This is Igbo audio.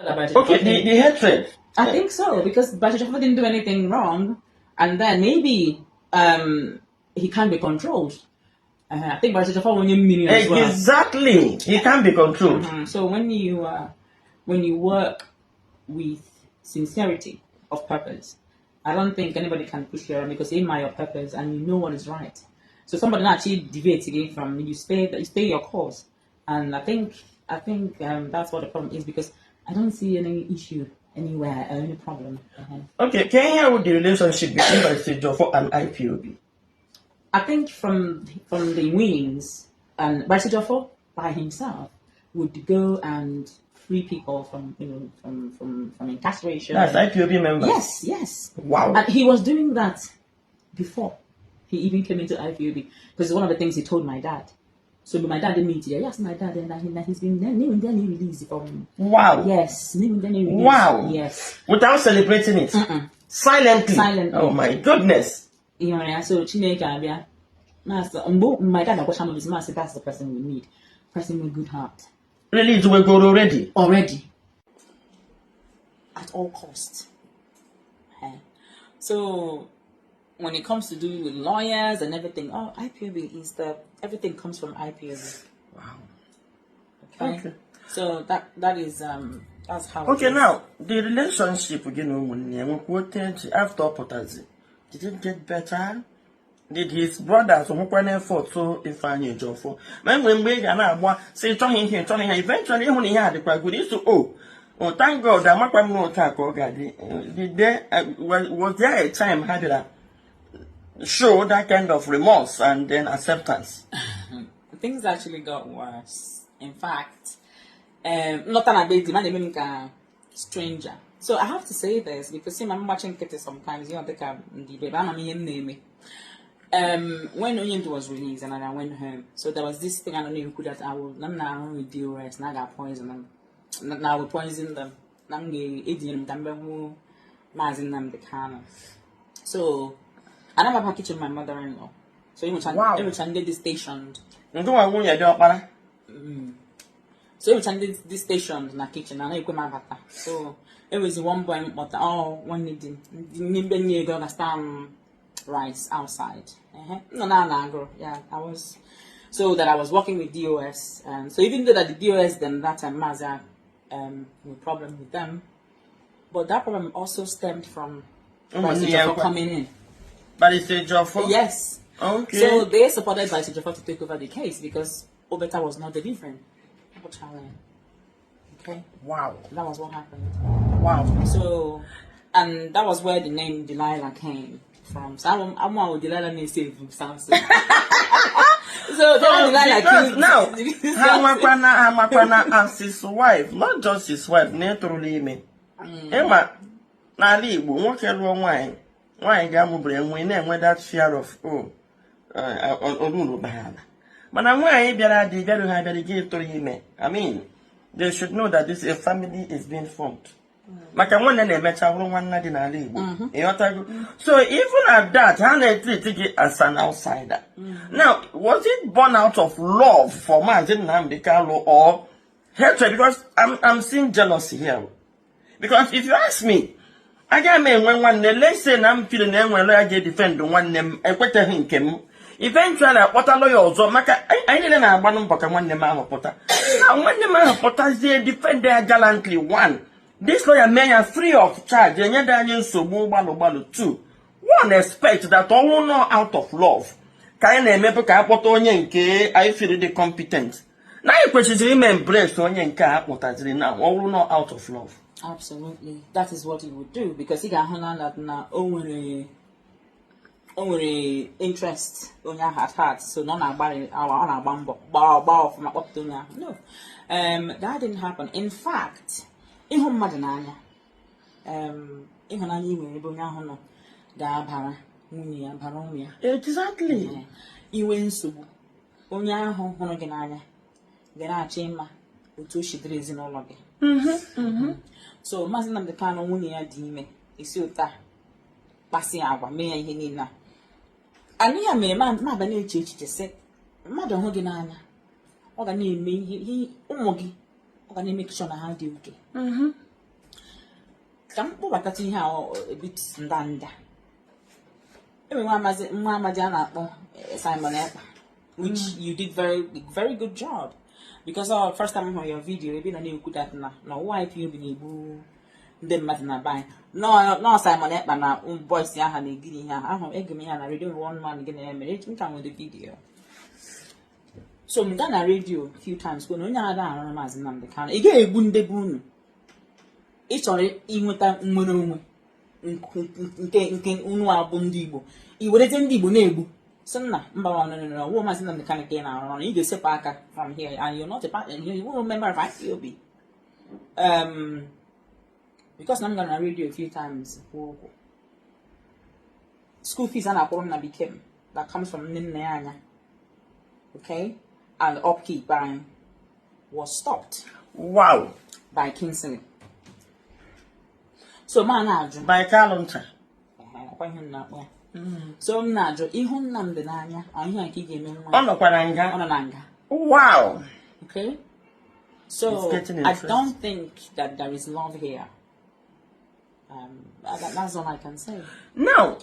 Okay, the hatred. I think so, because Barrister Ejiofor didn't do anything wrong, and then maybe he can't be controlled. I think Barrister Ejiofor onye mmiri as well. Exactly. He can't be controlled. So when you work with sincerity of purpose, I don't think anybody can push you around because you know your purpose and you know what is right. So somebody not actually deviates again from you stay your course, and I think that's what the problem is, because I don't see any issue anywhere or any problem. Okay, can you hear what the relationship between Barrister Ejiofor and IPOB? I think from the wings, and Barrister Ejiofor by himself would go and free people from you know from incarceration. That's IPOB members. Yes. Wow. And he was doing that before he even came into IPOB, because it's one of the things he told my dad. So my dad didn't meet here. Yes, my dad, and he's been then he released from Yes, then he released. Yes. Without celebrating it. Silently. Silently. Oh my goodness. Yeah, so Chineke abịa. Master, mgbe my dad agwacha m this, master, that's the person we need. Person with good heart. Release we go already. Already. At all cost. Eh. So when it comes to do with lawyers and everything, oh, IPOB is the everything comes from IPOB. Okay. So that's how it Okay, is. Now the relationship gị na ụmụnne ya nwekwa otu eji after ọ pụtazi. Did it get better? Did his brothers nwekwa effort so Ifeanyi Ejiofor? Ma enwere mgbe ị ga na-agba sị ịchọghị ihe, ịchọghị ihe, eventually ịhụ na ihe a dịkwa good iso, oh, thank God, amakwa m na otu a ka ọ ga-adị. Did there, was there a time ha bịara show that kind of remorse and then acceptance? Things actually got worse. In fact, not an be man m ka stranger. So I have to say this because see, I'm watching nkịtị sometimes, dịka ndị babe, ama m ihe m na-eme. When Onyendu was released and then I went home, so there was this thing I don't know that I will, I'm not with DOS, na ga poison them. Na I will poison them. Na m ga-etinyere m ka m bịa hụ Maazị Nnamdi Kanu. So, ana m aba kitchen my mother-in-law. So, enwecha ndị dị stationed. Ndị nwa nwunye dị ọkpara. So enwecha ndị dị stationed na kitchen na na-ekwe m abata. So enwezi one boy m kpọta, ọ nwanne di m, ndị mgbe nye ego ọ ga-sta m rice outside. No, na agụrụ. Yeah, I was so that I was working with DOS. So even though that the DOS then that time Mazi no problem with them, but that problem also stemmed from Ụmụnne Barrister ya Ejiofor kwa. Coming in. Barrister Ejiofor? Yes. So they supported Barrister Ejiofor to take over the case because Obeta was not delivering. Okay. That was what happened. So, and that was where the name Delilah came from. So I'm with Delilah name save Samson. So, So, Delilah because killed now, ha makwana as his wife, not just his wife, na ịtụrụla ime. Ịma n'ala Igbo, nwoke lụọ nwaanyị, nwaanyị ga-amụbere enwe na-enwe that fear of, oh, ala. Mana nwaanyị bịara dị bịara ha bịara gị tụrụ ime. I mean, they should know that this a family is being formed. Maka nwanne na-emecha bụrụ nwanne dị n'ala Igbo. Ịghọtago? So even at that, ha na-etreat gị as an outsider. Now, was it born out of love for Maazị Nnamdi Kanu or hatred? Because I'm seeing jealousy here. Because if you ask me, agaghị m enwe nwanne, let's say na m feel na enwe lawyer ga-edefend nwanne m, ekwetaghị nke m. Eventually akpọta lawyer ọzọ maka anyị niile na-agbanụ mbọ ka nwanne m ahụ pụta. Na nwanne m ahụ pụtazie defend ya gallantly, one. This lawyer mee ya free of charge, enyede anyị nsogbu gbalụ gbalụ. Two, one expect that ọnwụ nọ out of love ka anyị na-emepe ka akpọta onye nke anyị feel dị competent. Na anyị kwesịrị ime embrace onye nke a akpọtaziri na ọnwụ nọ out of love. Absolutely. That is what he would do because he ga-ahụ na that na o nwere interest onye ahụ at heart, so na ọ na-agbalị, ọ na-agba mbọ gbaa gbaa ọfụma kpọpụta onye ahụ. No, that didn't happen. In fact, ịhụ mmadụ n'anya, ịhụnanya ị nwere ebe onye ahụ nọ ga-abara nwunye ya, bara ụmụ ya. Ee, inwe nsogbu, onye ahụ hụrụ gị n'anya ga na-achọ ịma otu o si dịrị ezinụlọ gị. So Maazị Nnamdi Kanu, nwunye ya dị ime, esi ụta kpasị ya agwa, mee ya ihe niile a anyị ya mere ma ma abịa na-eche echiche sị mmadụ hụ gị n'anya, ọ ga na-eme ihe ụmụ gị, ọ ga na-eme sure na ha dị oke. Ka m kpọbatata ihe a a bit ndanda. Enwe nwa amazi a na-akpọ Simon Ekpa, which you did very very good job, because first time m hụrụ your video ebe ị nọ na-ekwu that na ọwụ IPOB na-egbu ndị mmadụ na be anyị, nọ Simon Ekpa na boys aha na-egiri ihe ahụ. Ege m ihe a na radio, one man gị na ya mere m ka nwere video. So m gaa na radio few times kwuo na onye ada arụrụ Maazị Nnamdi Kanu, ị gaghị egbu ndị be unu. Ị chọrọ inweta nnwere onwe nke unu abụ ndị Igbo, i werete ndị Igbo na-egbu, sị nna mba, ọwụ Maazị Nnamdi Kanu ka ị na-arụ ọrụ, ị ga-esepụ aka from here and you're not a part, you're a member of IPOB. Because na m gara na radio a few times kwuo okwu school fees a na-akwụrụ m na Bikem that comes from nne nna ya anya, okay, and upkeep anyị was stopped by Kingsley. So ma na-ajụ By Kalụ ncha. Ọkwa ihe m na-akpọ ya. So m na-ajụ, ịhụ Nnamdị n'anya, ọ ihe a ka ị ga-eme nwa? Ọ nọkwa na nga. Ọ nọ na nga. Okay, so It's getting I interesting. don't think that there is love here. That's all I can say. Now,